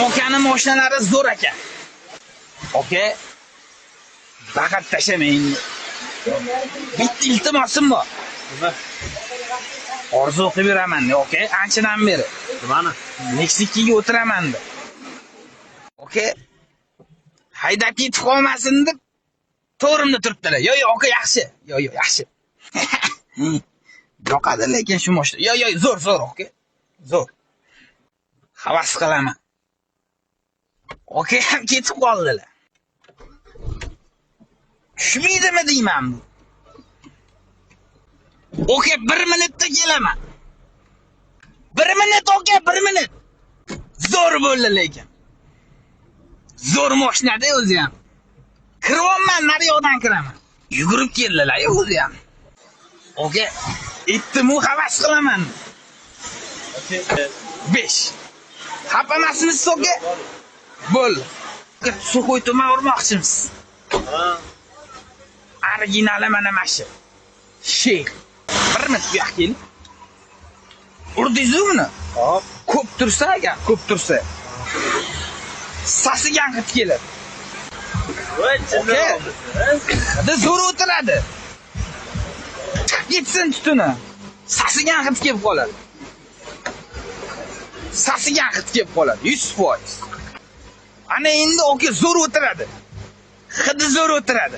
Okani mashinalari zo'r ekan. Aka, faqat tashamang. Bitta iltimosim bor. Nima? Orzu qilib yuraman, aka, anchadan beri. Nimani? Nexia 2ga o'tiraman deb. Aka, haydab ketib qolmasin deb to'g'rimda turibdilar. Yo, yo, aka, yaxshi. Yo, yo, yaxshi. Yoqadi lekin shu mashina. Yo, yo, zo'r, zo'r, aka. Zo'r. Havas qilaman. Aka ham ketib qoldilar. Tushmaydimi deyman bu. Aka, 1 minutda kelaman. 1 minut, aka, 1 minut. Zo'r bo'ldi lekin. Zo'r mashinada o'zi ham. Kiryapman, nariyoqdan kiraman. Yugurib keldilar o'zi ham. Aka, aytdim-u, havas qilaman. 5. Xafa emasmisiz, aka? Bo'ldi. Сухой tuman urmoqchimiz. Ha. Originali mana shu. Sheyx. 1 minut bu yoqqa keling. Urdingiz-ku buni? Hop. Ko'p tursa agar, ko'p tursa. Sasigan hid keladi. Voy, Aka. Hidi zo'r o'tiradi. Chiqib ketsin tutuni. Sasigan hid kelib qoladi. Sasigan hid kelib qoladi 100%. Ana endi aka zo'r o'tiradi. Hidi zo'r o'tiradi.